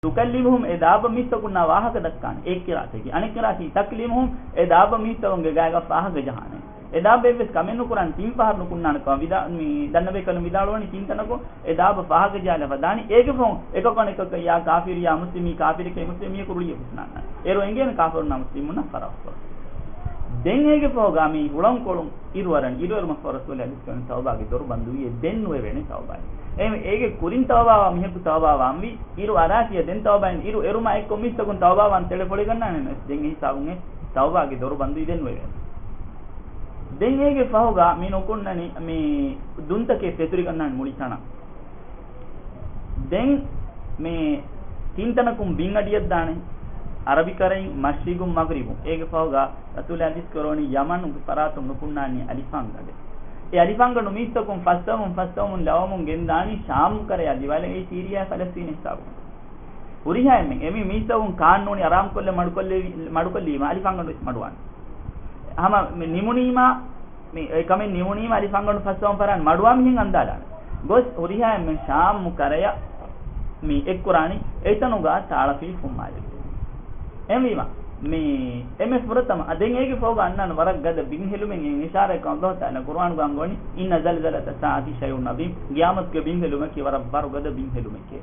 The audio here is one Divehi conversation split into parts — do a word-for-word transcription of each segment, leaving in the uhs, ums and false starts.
ތުކައްލިމުހުމް، އެ ދާއްބަ މީސްތަކުންނާ ވާހަކަ ދައްކާނެ. އެއް ޤިރާއަތަކީ. އަނެއް ޤިރާއަތަކީ ތަކްލީމުހުމް، އެ ދާއްބަ މީސްތަކުންގެ ގާތްގަ ފާހަގަ ޖަހާނެ. އެ ދާއްބަ އެއްވެސް ކަމެއް ނުކުރާނެ، ތިން ފަހަރު ނުކުންނާނެ ކަމަށް ވިދާ-، މި ދަންނަބޭކަލުން ވިދާޅުވަނީ ތިން ތަނަކު އެ ދާއްބަ ފާހަގަ ޖަހާލަފަ ދާނީ. އޭގެ ފަހުން އެކަކު އަނެކަކަށް ޔާ ކާފިރު ޔާ މުސްލިމް، މީ ކާފިރެކޭ މުސްލިމް މީހަކު ރުޅިއެއް ހުސްނާން. އޭރު އެނގޭނެ ކާފަރުންނާ މުސްލިމުންނަށް ފަރާކުކޮށް. ދެން އޭގެ ފަހުގަ މި ހުޅަނގުކޮޅުން އިރު އަރަން، އިރުއެރުމަށްފަހު ރަސޫލާ އަލައިހިއްސަލާމް ތައުބާގެ ދޮރު ބަންދުވިއޭ، ދެން ނުވެވޭނެ ތައުބާއެއް. އެ، އޭގެ ކުރިން ތައުބާވާ މީހަކު ތައުބާވާންވީ، އިރު އަރާފިޔަ ދެން ތައުބާއިން އިރު އެރުމާ އެއްކޮށް މީސްތަކުން ތައުބާވާން ތެޅެފޮޅެގަންނާނެ ނަމަވެސް، ދެން އެ ހިސާބުން އެ ތައުބާގެ ދޮރު ބަންދުވި ދެން ނުވެވޭނެ. ދެން އޭގެ ފަހުގަ މި ނުކުންނަނީ މި ދުންތަކެއް ފެތުރިގަންނާނެ މުޅި ތަނަށް. ދެން މި ތިން ތަނަކުން ބިން އަޑިއަށްދާނެ، އަރަބިކަރައިން މަޝްރިގުން މަޣްރިބުން. އޭގެ ފަހުގަ ރަސޫލާ ޙަދީޘް ކުރައްވަނީ ޔަމަނުގެ ފަރާތުން ނުކުންނާނީ އަލިފާންގަނޑެއް. އެ އަލިފާންގަނޑު މީސްތަކުން ފައްސަވަމުން ފައްސަވަމުން ލަވަމުން ގެންދާނީ ޝާމް ކަރަޔާ ދިވާލަށް، އެއީ ސީރިޔާ ފަލަސްތީނު ހިސާބުން. ހުރިހާ އެންމެން އެމީ މީސްތަކުން ކާނޫނީ އަރާމުކޮށްލެ މަޑުކޮށްލެވި-، މަޑުކޮށްލީމަ އަލިފާންގަނޑު ވެސް މަޑުވާނެ. ހަމަ މި ނިމުނީމާ، މި އެ ކަމެއް ނިމުނީމަ އަލިފާންގަނޑު ފައްސަވަން ފަރާން މަޑުވާ މިހެން އަންދާލާނެ. ގޮސް ހުރިހާ އެންމެން ޝާމް ކަރަޔަށް މި އެއްކުރާނީ އެތަނުގަ ތާޅަފިލި ފުއްމާލެވޭ. އެހެންވީމަ، މި އެންމެ ފުރަތަމަ އަ، ދެން އޭގެ ފަހުގަ އަންނާނެ ވަރަށް ގަދަ ބިންހެލުމެއް އިން އިޝާރާތްކޮށް އައްލާހު ތަޢާލާ ޤުރުއާނުގަ އަންގަވަނީ، إِنَّ زَلْزَلَةَ السَّاعَةِ شَيْءٌ عَظِيمٌ. ޤިޔާމަތުގެ ބިންހެލުމަކީ ވަރަށް ބަރު ގަދަ ބިންހެލުމެކޭ.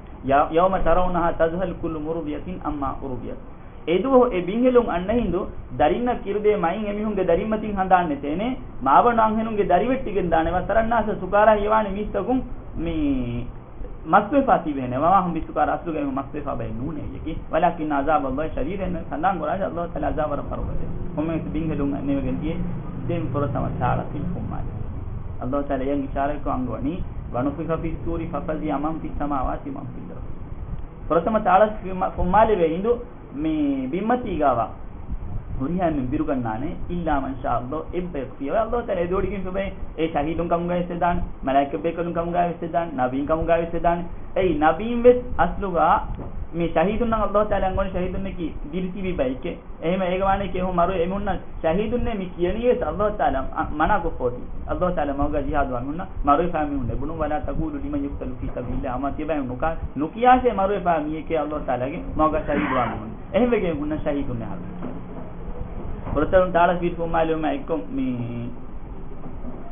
يَوْمَ تَرَوْنَهَا تَذْهَلُ كُلُّ مُرْضِعَةٍ عَمَّا أُرْضِعَتْ. އެދުވަހު އެ ބިންހެލުން އަންނަ ހިނދު، ދަރިންނަށް ކިރުދޭ މައިން އެމީހުންގެ ދަރިންމަތިން ހަނދާން ނެތޭނެ، މާބަނޑު އަންހެނުންގެ ދަރިވެއްޓިގެން ދާނެ، وَتَرَى النَّاسَ سُكَارَىٰ، ހީވާނެ މީސްތަކުން މި މަސްވެފާ ތިބޭނެ، وَمَا هُم بِسُكَارَىٰ، އަސްލުގައި މަސްވެފާ ބައެއް ނޫނޭ އެކި، وَلَٰكِنَّ عَذَابَ اللَّهِ شَدِيدٌ، ސަނދާން ކުރާށޭ، އައްލާހު ތަޢާލާ ޢަޒާބު ވަރަށް ބަރު ގަދަ. ކޮންމެވެސް ބިންހެލުން ނެވެގެން ދިޔަ، ދެން ފުރަތަމަ ތާޅަފިލި ފުއްމާލެވޭ. އައްލާހު ތަޢާލާ އެއަށް އިޝާރާތްކޮށް އަންގަވަނީ، وَنُفِخَ فِي الصُّورِ فَفَزِعَ مَن فِي السَّمَاوَاتِ وَمَن فِي الْأَرْضِ. ފުރަތަމަ ތާޅަފިލި ފުއްމާލެވޭ ހިނދު، މި ބިންމަތީގަވާ ހުރިހާ އެންމެން ބިރުގަންނާނެ، إِلَّا مَن شَاءَ اللَّهُ، އެއްބަޔަކު ފިޔަވާ. އައްލާހު ތަޢާލާ އެދުވަޑިގެން ފިޔަވައި، އެ ޝަހީދުން ކަމުގައި ވެސް ވެދާނެ، މަލާއިކަ ބޭކަލުން ކަމުގައި ވެސް ވެދާނެ، ނަބީން ކަމުގައި ވެސް ވެދާނެ. އެއީ ނަބީން ވެސް އަސްލުގަ މި ޝަހީދުންނަށް އައްލާހު ތަޢާލާ އަންގަވަނީ ޝަހީދުންނަކީ ދިރިތިބި ބައެކޭ. އެހެން އޭގެ މާނައަކީ އެހުން މަރުވެ އެމުންނަށް ޝަހީދުންނޭ މި ކިޔަނީ ވެސް އައްލާހު ތަޢާލާ މަ-، މަނާކޮށްފަ އޮތީ. އައްލާހު ތަޢާލާ މަގުގަ ޖިހާދުވާ މީހުންނަށް މަރުވެފާ މީހުން ނެބުނު، وَلَا تَقُولُوا لِمَنْ يُقْتَلُ فِي سَبِيلِ اللَّهِ أَمْوَاتٌ ތިޔަބައިން ނުކާ-، ނުކިޔާށޭ މަރުވެފާ މީހެކޭ އައްލާހު ތަޢާލާގެ މަގުގަ ޝަހީދުވާ މީހުން. އެހެންވެގެން ހުންނަ ޝަހީދުންނޭ ހަރު. ފުރަތަމަ ތާޅަފިލި ފުއްމާލެވުމާ އެއްކޮށް މި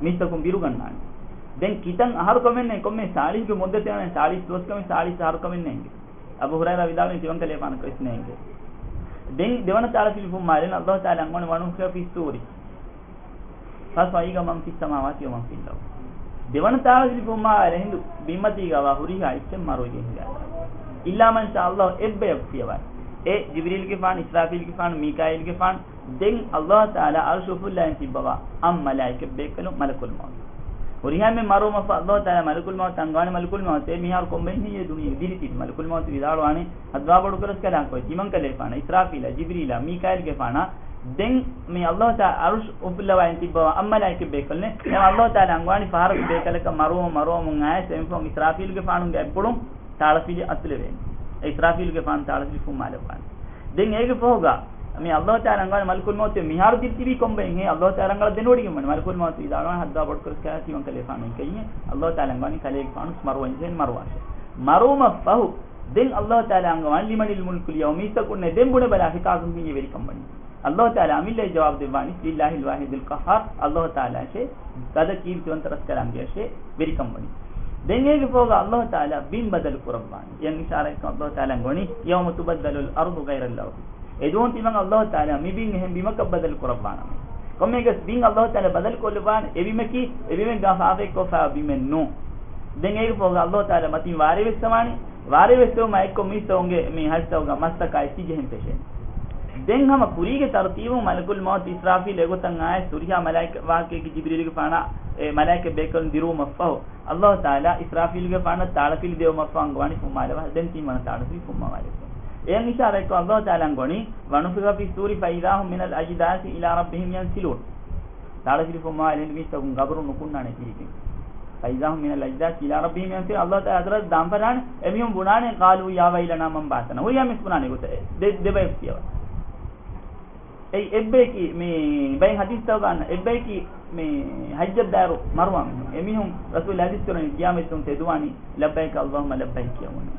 މީސްތަކުން ބިރުގަންނާނެ. ދެން ކިތަން އަހަރު ކަމެއް ނެތް، ކޮންމެ ސާޅީސްގެ މުއްދަތެއް ވަނީ، ސާޅީސް ދުވަސް ކަމެއް، ސާޅީސް އަހަރު ކަމެއް ނޭނގެ. އަބޫ ހުރައިރާ ވިދާޅުވި ތިމަން ކަލޭފާނަކަށް ވެސް ނޭނގެ. ދެން ދެވަނަ ތާޅަފިލި ފުއްމާލެން އައްލާހު ތަޢާލާ އަންގަވަނީ وَنُفِخَ فِي الصُّورِ فَصَعِقَ مَن فِي السَّمَاوَاتِ وَمَن فِي الْأَرْضِ. ދެވަނަ ތާޅަފިލި ފުއްމާލެ ހިނދު ބިންމަތީގަވާ ހުރިހާ އެއްޗެއް މަރުވެގެން ހިނގާ. إِلَّا مَن شَاءَ اللَّهُ، އެއްބަޔަކު ފިޔަވާ. އެ ޖިބްރީލްގެފާނު، އިސްރާފީލްގެފާނު، މީކާއީލްގެފާނު، ދެން އައްލާހު ތަޢާލާ ޢަރުޝު އުފުއްލައިން ތިއްބަވާ އަށް މަލާއިކަ ބޭކަލުން މަލަކުލް މައުތު. ހުރިހާ އެންމެން މަރުވުމަށްފަހު އައްލާހު ތަޢާލާ މަލަކުލް މައުތު އަންގަވާނެ، މަލަކުލް މައުތޭ މިހާރު ކޮންބައިން ހެއްޔޭ ދުނިޔެ ދިރިތިބި؟ މަލަކުލް މައުތު ވިދާޅުވާނެ، ހައްދުވާ ބޮޑުކުރަސްކަލާނގެ ކޮއި ތިމަން ކަލޭފާނަށް، އިސްރާފީލަށް، ޖިބްރީލަށް، މީކާއީލްގެފާނަށް، ދެން މި އައްލާހު ތަޢާލާ ޢަރުޝު އުފުއްލަވާ ތިއްބަވާ އަށް މަލާއިކަ ބޭކަލުންނޭ، އެ އައްލާހު ތަޢާލާ އަންގަވާނީ ފަހަރަކު ބޭކަލަކަށް މަރުވަމުން މަރުވަމުން އައިސް އެންފަހުން އިސްރާފީލްގެފާނުގެ އަތްޕުޅުން ތާޅަފިލި އަތުލެވޭނެ. އެ އިސްރާފީލްގެފާނު ތާޅަފިލި ފުއްމާލައްވާނެ. ދެން އޭގެ ފަހުގަ މި އައްލާހު ތަޢާލާ އަންގާނެ މަލަކުލް މައުތު މިހާރު ދިރިތިބީ ކޮންބައިން ހޭ؟ އައްލާހު ތަޢާލާ ރަނގަޅަށް ދެނެވޮޑިގެން ވަނީ. މަލަކުލް މައުތު ވިދާޅުވާނެ ހައްދުވާ ބޮޑުކުރަސްކަލާ ތިމަން ކަލޭފާނު އެކައިހޭ. އައްލާހު ތަޢާލާ އަންގާނީ ކަލޭގެފާނު މަރުވަންޖެހޭނެ މަރުވާށޭ. މަރުވުމަށްފަހު ދެން އައްލާހު ތަޢާލާ އަންގަވާނެ لِمَنِ الْمُلْكُ الْيَوْمَ، މީސްތަކުންނޭ ދެން ބުނެބަލާ ހެކާކަން ހެއްޔޭ ވެރިކަން ވަނީ؟ އައްލާހު ތަޢާލާ އަމިއްލައަށް ޖަވާބު ދެއްވާނީ لِلَّهِ الْوَاحِدِ الْقَهَّارِ، އައްލާހު ތަޢާލާއަށޭ ގަދަ ކީރިތިވަންތަ ރަސްކަލާނގެއަށޭ ވެރިކަން ވަނީ. ދެން އޭގެ ފަހުގަ އައްލާހު ތަޢާލާ ބިން ބަދަލު ކުރައްވާނެ. އެއަށް އިޝާރާތްކޮށް އައްލާހު ތަޢާލާ އަންގަވަނީ يَوْمَ تُبَدَّلُ الْأَرْضُ غَيْرَ الْأَرْضِ. އެދުވަހު ތިމަން އައްލާހު ތަޢާލާ މި ބިން އެހެން ބިމަކަށް ބަދަލު ކުރައްވާނަމޭ. ކޮންމެއަކަސް ބިން އައްލާހު ތަޢާލާ ބަދަލު ކޮށްލައްވާނެ އެ ބިމަކީ އެ ބިމެއްގަ ފާފައެއްކޮށްފައިވާ ބިމެއް ނޫން. ދެން އޭގެ ފަހުގަ އައްލާހު ތަޢާލާ މަތިން ވާރޭ ވެއްސަވާނެ. ވާރޭ ވެއްސެވުމާ އެއްކޮށް މީސްތަކުންގެ މި ހަށިތަކުގަ މަސްތަކާ އެއްޗިއްޖެހެން ފެށޭނެ. ދެން ހަމަ ކުރީގެ ތަރުތީބުން މަލަކުލް މައުތު އިސްރާފީލް އެގޮތަށް އައިސް ހުރިހާ މަލާއިކަ ވާހަކައަކީ ޖިބްރީލްގެފާނާ އެ މަލާއިކަ ބޭކަލުން ދިރުވުމަށްފަހު، އައްލާހު ތަޢާލާ އިސްރާފީލްގެފާނަށް ތާޅަފިލި ދެވުމަށްފަހު އަންގަވާނީ ފުއްމާލަވާ. ދެން ތިންވަނަ ތާޅަފިލި ފުއްމަވާލެއްވާ. އެއަށް އިޝާރާތްކޮށް އައްލާހު ތަޢާލާ އަންގަވަނީ، وَنُفِخَ فِي الصُّورِ فَإِذَا هُم مِّنَ الْأَجْدَاثِ إِلَىٰ رَبِّهِمْ يَنْسِلُونَ. ތާޅަފިލި ފުއްމަވާލެއްވި މީސްތަކުން ގަބުރުން ނުކުންނާނެ ތިރިކިން. فَإِذَا هُم مِّنَ الْأَجْدَاثِ إِلَىٰ رَبِّهِمْ يَنْسِلُونَ. އައްލާހު ތަޢާލާ ޙަޟްރަތަށް ދާން ފަށާނެ. އެމީހުން ބުނާނެ، قَالُوا يَا وَيْلَنَا مَنْ بَعَثَنَا. ހުރިހާ މީސް ބުނާނެ އެގޮތަށް ދެ-، ދެބަޔަކު ފިޔަވާ. އެއީ އެއްބަޔަކީ މި ބައެއް ޙަދީޘްތަކުގަ އަންނަ އެއްބަޔަކީ މި ޙައްޖަށް ދާއިރު މަރުވާ މީހުން. އެމީހުން ރަސޫލާ ޙަދީޘް ކުރަނީ ޤިޔާމަތް ދުވަހު ތެދުވާނީ لَبَّيْكَ اللَّهُمَّ لَبَّيْكَ ކިޔަވަނީ.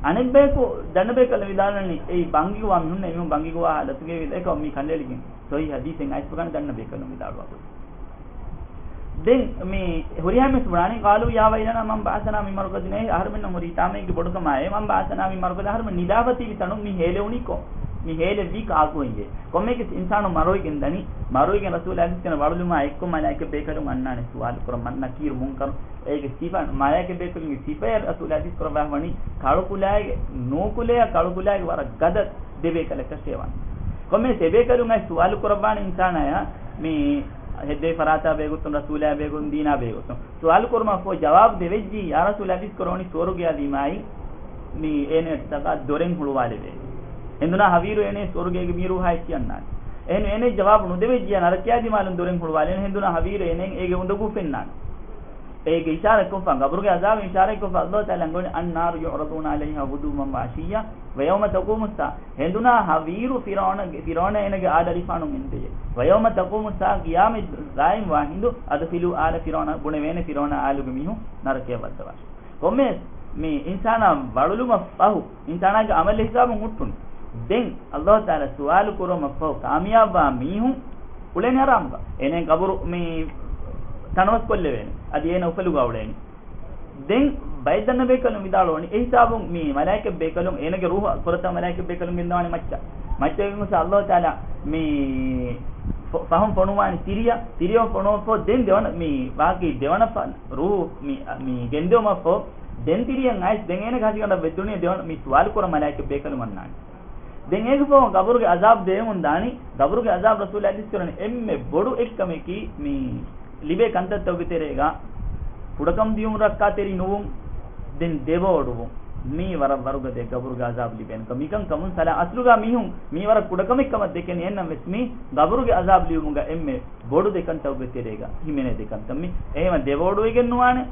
އަނެއްބަޔަކު ދަންނަބޭކަލުން ވިދާޅުވަނީ، އެއީ ބަންގިގޮވާ މީހުންނޭ، މީހުން ބަންގިގޮވާ ހާލަތުގައި ވިދާ، އެކަމަކު މީ ކަނޑައެޅިގެން ސޮހީހު ޙަދީޘެއް އައިސްފަކާނެ ދަންނަބޭކަލުން ވިދާޅުވާ ގޮތް. ދެން މި ހުރިހާ މީސް ބުނާނީ، قالوا يا ويلنا من بعثنا من مرقدنا، އަހަރުމެންނަށް ހުރީ ތާމައެއްގެ ބޮޑުކަމާއޭ، من بعثنا من مرقدنا، އަހަރުމެން ނިދާފަތިވި ތަނުން މި ހޭލެވުނީ ކޮން؟ މި ހޭލެއްވީ ކާކު ހިނގޭ؟ ކޮންމެއަކަސް އިންސާނު މަރުވިގެން ދަނީ، މަރުވިގެން ރަސޫލާ ޙަދީޘް ކުރަނީ ވަޅުލުމާ އެއްކޮށް މަލާއިކަ ބޭކަލުން އަންނާނެ ސުވާލު ކުރަން، މަން ނަކީރު މުންކަރު. އޭގެ ސިފަ، މަލާއިކަ ބޭކަލުންގެ ސިފައެއް ރަސޫލާ ޙަދީޘް ކުރައްވާފަ ވަނީ ކަޅުކުލާއިގެ، ނޫކުލެއަށް ކަޅުކުލާއިގެ ވަރަށް ގަދަ ދެބޭކަލަކަށޭ ވާނެ. ކޮންމެސް އެބޭކަލުން އައި ސުވާލު ކުރައްވާނެ އިންސާނާޔާ މި ހެއްދެވި ފަރާތާ ބެހޭގޮތުން، ރަސޫލާ ބެހޭގޮތުން، ދީނާ ބެހޭގޮތުން. ސުވާލު ކުރުމަށްފަހު ޖަވާބު ދެވެއްޖި، ޔާ ރަސޫލާ ޙަދީޘް ކުރަވަނީ ސުވަރުގެއާ ދިމާއި މި އޭނައަށްޓަކާ ދޮރެއް ހުޅުވާލެވޭ. ހެނދުނާ ހަވީރު އޭނަ ސުވަރުގޭގެ މީރު ހާއްޗި އަންނާނެ. އެހެން އޭނަ ޖަވާބު ނުދެވެއްޖިޔާ ނަރަކަޔާ ދިމާލުން ދޮރެއް ހުޅުވާލެވޭނެ. ހެނދުނާ ހަވީރު އޭނަ އޭގެ އުނދަގޫ ފެންނާނެ. އޭގެ އިޝާރަތްކޮށްފަ، ގަބުރުގެ އަޒާބު އިޝާރަތްކޮށްފަ، ﷲ ތަޢާލާ އަންގަވަނީ، النار يعرضون عليها غدوا وعشيا ويوم تقوم الساعة. ހެނދުނާ ހަވީރު ފިރުޢައުނަ، ފިރުޢައުނާ އޭނަގެ އާލް އަލިފާނުން އެންދެޔޭ. ويوم تقوم الساعة، ޤިޔާމަތް ޤާއިމްވާ ހިނދު، أدخلوا آل فرعون، ބުނެވޭނެ ފިރުޢައުނާ އާލުގެ މީހުން ނަރަކަޔަށް ވައްދަވާށޭ. ކޮންމެސް މި އިންސާނާ ވަޅުލުމަށް ފަހު، އިންސާނާގެ ޢަމަލެއް ހިސާބުން ހުއްޓުނު. ދެން ﷲ ތަޢާލާ ސުވާލު ކުރުމަށް ފަހު ކާމިޔާބާ މީހުން އުޅޭނެ ހަރާމްގަ. އޭނަ ގަބުރު މި ތަނަވަސް ކޮށްލެވޭނެ. އަދި އޭނަ އުފަލުގަ އުޅޭނެ. ދެން ބައެއް ދަންނަބޭކަލުން ވިދާޅުވަނީ، އެ ހިސާބުން މި މަލާއިކަ ބޭކަލުން، އޭނަގެ ރޫޙު ފުރަތަމަ މަލާއިކަ ބޭކަލުން ގެންދަވާނެ މައްޗަށް. މައްޗަށް ގެންގޮސް ﷲ ތަޢާލާ މި ފަ-، ފަހުން ފޮނުވާނެ ތިރިއަށް، ތިރިއަށް ފޮނުވަފަ ދެން ދެވަނަ، މި ވާގި ދެވަނަ ފަ-، ރޫޙު މި، މި ގެންދެވުމަށްފަހު، ދެން ތިރިއަށް އައިސް، ދެން އޭނަގެ ހަށިގަނޑަށް ވެއްދުނި ދެވަނަ މި ސުވާލު ކުރަން މަލާއިކަ ބޭކަލުން އަންނާނެ. ދެން އޭގެ ފަހުން ގަބުރުގެ އަޒާބު ދެވެމުން ދާނީ، ގަބުރުގެ އަޒާބު ރަސޫލާ ޙަދީޘް ކުރަނީ އެންމެ ބޮޑު އެއްކަމަކީ މި ލިބޭ ކަންތައްތަކުގެ ތެރޭގަ ކުޑަކަމު ދިޔުން ރައްކާތެރި ނުވުން، ދެން ދެވޯޑުވުން. މީ ވަރަށް ވަރުގަދަ ގަބުރުގެ އަޒާބު ލިބޭނެ ކަމެއް. މިކަން ކަމުން ސަލާ އަސްލުގަ މީހުން މީ ވަރަށް ކުޑަކަމެއް ކަމަށް ދެކެނީ. އެހެންނަމަވެސް މީ ގަބުރުގެ އަޒާބު ލިބުމުގަ އެންމެ ބޮޑު ދެކަންތަކުގެ ތެރޭގަ ހިމެނޭ ދެކަންތައް މީ. އެހެންވީމަ ދެވޯޑުވެގެން ނުވާނެ.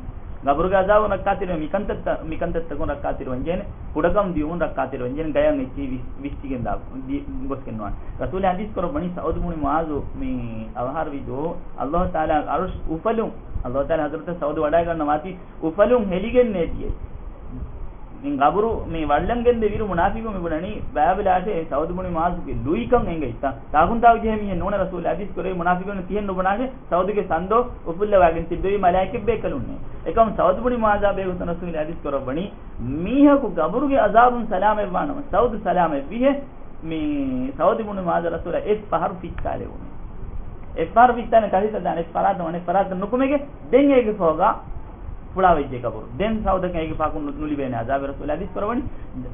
ގަބުރުގެ އަޒާބުން ރައްކާތެރިވެ މިކަންތައްތަ-، މިކަންތައްތަކުން ރައްކާތެރިވަންޖެހޭނެ. ކުޑަކަމު ދިޔުމުން ރައްކާތެރިވަންޖެހޭނެ. ގަޔަށް އެއްޗެހި ވިސް-، ވިސްޓިގެން ދާ-، ދި-، ގޮސްގެން ނުވާނެ. ރަސޫލާ ޙަދީޘް ކުރައްވަނީ ސަޢުދު ބުނި މުޢާޛު މި އަވަހާރަވި ދުވަހު ﷲ ތަޢާލާ އަރުޝް އުފަލުން، ﷲ ތަޢާލާ ޙަޟްރަތަށް ސަޢުދު ވަޑައިގަންނަވާތީ އުފަލުން ހެލިގެންނޭ ދިޔައީ. މި ގަބުރު މި ވަޅުލަން ގެންދެވިއިރު މުނާފިޤުން މި ބުނަނީ ބައިބަލާށޭ ސަޢުދު ބުނި މުޢާޛުގެ ލުއިކަން އެނގައިތަ؟ ތާކުންތާކު ޖެހޭ މީހެއް ނޫނޭ. ރަސޫލާ ޙަދީޘް ކުރެއްވި މުނާފިޤުން ތިހެން ނުބުނާށޭ ސަޢުދުގެ ސަންދޯ އުފުއްލަވާގެން ތިއްބެވި މަލާއިކަ ބޭކަލުންނޭ. އެކަމު ސަޢުދު ބުނި މުޢާޛާ ބެހޭގޮތުން ރަސޫލާ ޙަދީޘް ކުރައްވަނީ މީހަކު ގަބުރުގެ އަޒާބުން ސަލާމަތްވާނަމަ ސަޢުދު ސަލާމަތްވިހޭ. މި ސަޢުދު ބުނި މުޢާޛަށް ރަސޫލާ އެއްފަހަރު ފިއްތާލެވުނު. އެއްފަހަރު ފިއްތާލެ ކަށިތައް ދާނެ އެއްފަރާތުން އަނެއްފަރާތަށް ނުކުމެގެ ދެން އޭގެ ފަހުގަ ފުޅާވެއްޖެ ގަބުރު. ދެން ސަޢުދަކަށް އޭގެ ފަހަކުން ނު-، ނުލިބޭނެ އަޒާބެއް. ރަސޫލާ ޙަދީޘް ކުރައްވަނީ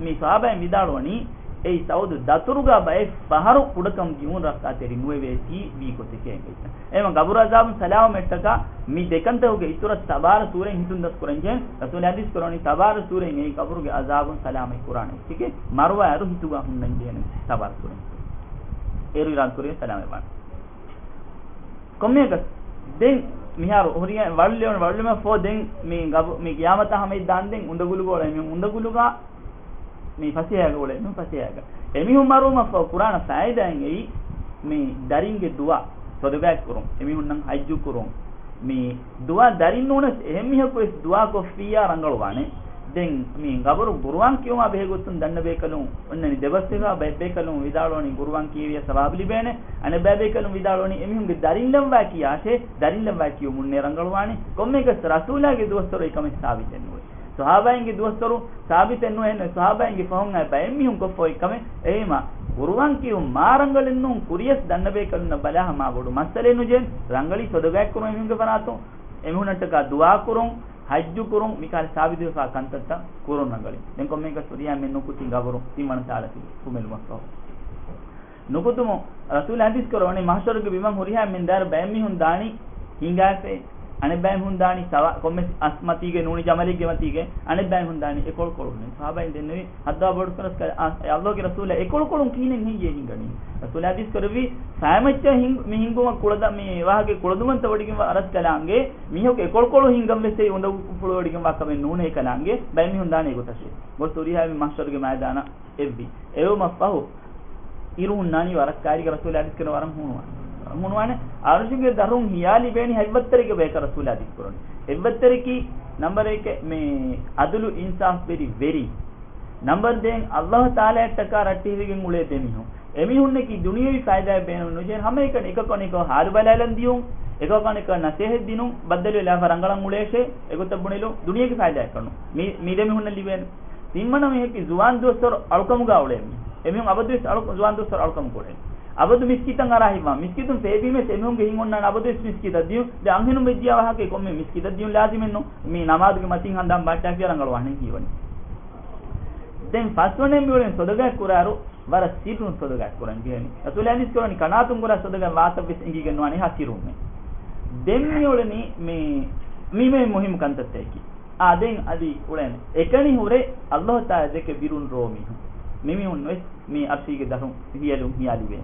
މި ޞަޙާބާއިން ވިދާޅުވަނީ އެއީ ސަޢުދު ދަތުރުގަ ބައެއް ފަހަރު ކުޑަކަމު ދިޔުން ރައްކާތެރި ނުވެވޭތީ ވީ ގޮތެކޭ އެނގެއްޖެ. އެހެންވީމަ ގަބުރު އަޒާބުން ސަލާމަތްވުމަށްޓަކާ މި ދެކަންތަކުގެ އިތުރަށް ތަބާރަ ސޫރައިން ހިތުން ދަސްކުރަންޖެހޭނެ. ރަސޫލާ ޙަދީޘް ކުރައްވަނީ ތަބާރަ ސޫރައިން އެއީ ގަބުރުގެ އަޒާބުން ސަލާމަތް ކުރާނެ އެއްޗެކޭ. މަރުވާއިރު ހިތުގަ ހުންނަންޖެހޭނެ ތަބާރަ ސޫރައިން. އޭރު އިރާދަކުރެވޭ ސަލާމަތްވާނެ. ކޮންމެއަކަސް ދެން މިހާރު ހުރިހާ ވަޅުލެވުނު، ވަޅުލުމަށްފަހު ދެން މި ގަބު-، މި ޤިޔާމަތާ ހަމައަށް ދާން ދެން އުނދަގުލުގަ އުޅޭ މީހުން އުނދަގުލުގަ މި ފަސޭހައިގަ އުޅޭ މީހުން ފަސޭހައިގަ. އެމީހުން މަރުވުމަށްފަހު ކުރާނެ ފައިދާއެއް އެއީ، މި ދަރިންގެ ދުޢާ ޞަދަޤާތް ކުރުން، އެމީހުންނަށް ޙައްޖު ކުރުން، މި ދުޢާ ދަރިން ނޫނަސް އެހެން މީހަކު ވެސް ދުޢާ ކޮށްފިއްޔާ ރަނގަޅުވާނެ. ދެން މި ގަބުރު ޤުރުއާން ކިޔުމާ ބެހޭގޮތުން ދަންނަ ބޭކަލުން އޮންނަނީ ދެބަސްވެފަ، ބައެއް ބޭކަލުން ވިދާޅުވަނީ ޤުރުއާން ކިޔެވިޔާ ސަވާބު ލިބޭނެ. އަނެއްބައި ބޭކަލުން ވިދާޅުވަނީ އެމީހުންގެ ދަރިން ލައްވާ ކިޔާށޭ، ދަރިން ލައްވާ ކިޔުމުންނޭ ރަނގަޅުވާނީ. ކޮންމެއަކަސް ރަސޫލާގެ ދުވަސްވަރު އެކަމެއް ސާބިތެއް ނުވޭ. ޞަޙާބާއިންގެ ދުވަސްވަރު ސާބިތެއް ނުވޭ. އެހެން ނުވޭ ޞަޙާބާއިންގެ ފަހުން އައި ބައެއް މީހުން ކޮށްފަ އޮތް ކަމެއް. އެހީމަ ޤުރުއާން ކިޔުން މާ ރަނގަޅެއް ނޫން. ކުރިޔަސް ދަންނަ ބޭކަލުންނަށް ބަލާހަ މާ ބޮޑު މައްސަލައެއް ނުޖެހެން. ރަނގަޅީ ޞަދަޤާތް ކުރުން އެމީހުންގެ ފަރާތުން. އެމީހުންނަށްޓަކާ ދުޢާ ކުރުން، ޙައްޖު ކުރުން، މިކަހަލަ ސާބިތުވެފާ ކަންތައްތައް ކުރުން ރަނގަޅީ. ދެން ކޮންމެއަކަސް ހުރިހާ މެން ނުކުތިން ގަބުރު ތިންވަނަ ތާޅަ ކުމެލުމަށްފަހު. ނުކުތުމުން ރަސޫލާ ޙަދީޘް ކުރައްވަނީ މަޙްޝަރުގެ ބިމަށް ހުރިހާ މެން ދާއިރު ބައެއް މީހުން ދާނީ ހިނގާފައި، އަނެއް ބައެއް މީހުން ދާނީ ސަވާ-، ކޮންމެސް އަސް މަތީގެ ނޫނީ ޖަމަލެއްގެ މަތީގެ، އަނެއް ބައެއް މީހުން ދާނީ އެކޮޅުކޮޅުން. ޞަޙާބާއިން ދެންނެވި ޙައްދާ ބޮޑުކަން ރަސްކަލާ-، އާ، އެ ﷲގެ ރަސޫލާ އެކޮޅުކޮޅުން ކިހިނެއް ހިނގިއޭ ހިނގަނީ؟ ރަސޫލާ ޙަދީޘް ކުރެއްވި ފައިމައްޗަށް ހިނގ-، މި ހިނގުމަށް ކުޅަދަ-، މި ވާހަކަ ކުޅަދުމަންތަ ވޮޑިގެން ވާ ރަސްކަލާނގެ މީހަކު އެކޮޅުކޮޅު ހިނގަން ވެސް އެއީ އުނދަގޫ ފުޅުވޮޑިގެން ވާ ކަމެއް ނޫނޭ ކަލާނގެ ބައެއް މީހުން ދާނީ އެގޮތަށޭ. ގޮސް ހުރިހާ މި މަޙްޝަރުގެ މައިދާނަށް އެއްވި. އެވުމަށްފަހު އިރު ހުންނާނީ ވަރަށް ކައިރިގަ ރަސޫލާ ޙަދީޘް ކުރަނީ ވަރަށް ހޫނުވާނެ. ހޫނުވާނެ. ޢަރުޝުގެ ދަށުން ހިޔާލި ބޭނި ހަތްވައްތަރެއްގެ ބަޔަކަށް ރަސޫލާ ޙަދީޘް ކުރަނީ. އެއްވައްތަރަކީ ނަމްބަރެކެއް މި ޢަދުލު އިންސާފްވެރި ވެރި. ނަމްބަރު ދޭން، ﷲ ތަޢާލާއަށްޓަކާ ރައްޓެހިވެގެން އުޅޭ ދެމީހުން. އެމީހުންނަކީ ދުނިޔަވީ ފައިދާއެއް ބޭނުން ނުޖެހޭ، ހަމައެކަނި އެކަކު އަނެކަކަށް ހާލު ބަލާލަން ދިޔުން، އެކަކު އަނެކަކަށް ނަސޭހަތް ދިނުން، ބައްދަލުވެ ލާފަ ރަނގަޅަށް އުޅޭށޭ، އެގޮތަށް ބުނެލުން، ދުނިޔޭގެ ފައިދާއެއްކަން ނޫން. މި، މި ދެމީހުންނަށް ލިބޭނެ. ތިންވަނަ މީހަކީ ޒުވާން ދުވަސްވަރު އަޅުކަމުގަ އުޅޭ މީހުން. އެމީހުން އަބަދުވެސް އަޅު، ޒުވާން ދުވަސްވަރު އަޅުކަމުގަ އުޅޭ. އަބަދު މިސްކިތަށް އަރާ ހިތްވާ. މިސްކިތުން ފޭބީމެސް އެމީހުންގެ ހިތް އޮންނާނެ އަބަދުވެސް މިސްކިތަށް ދިޔުން. ދެން އަންހެނުން ވެއްޖިޔާ ވާހަކައެއް ކޮންމެ މިސްކިތަށް ދިޔުން ލާޒިމެއްނު. މީ ނަމާދުގެ މަތިން ހަނދާން ބަހައްޓާފިޔާ ރަނގަޅު ވާނެ ހީވަނީ. ދެން ފަސްވަނައެއް މިއުޅެނީ ޞަދަގާތް ކުރާއިރު ވަރަށް ސިއްރުން ޞަދަގާތް ކުރަން ޖެހޭނީ. ރަސޫލާ ޙަދީޘް ކުރަނީ ކަނާތުން ކުރާ ޞަދަގާތް ވާތައްވެސް އެނގިގެން ނުވާނެ އެހާ ސިއްރުންނޭ. ދެން މިއުޅެނީ މި، މި މެ މުހިއްމު ކަންތައްތަކަކީ. އާ، ދެން އަދި އުޅޭނެ. އެކަނި ހުރެ ﷲ ތަޢާލާ ދެކެ ބިރުން ރޯ މީހުން. މިމީހުން ވެސް މި ޢަރްޝީގެ ދަށުން ހިޔަލުން ހިޔާ ލިބޭނެ.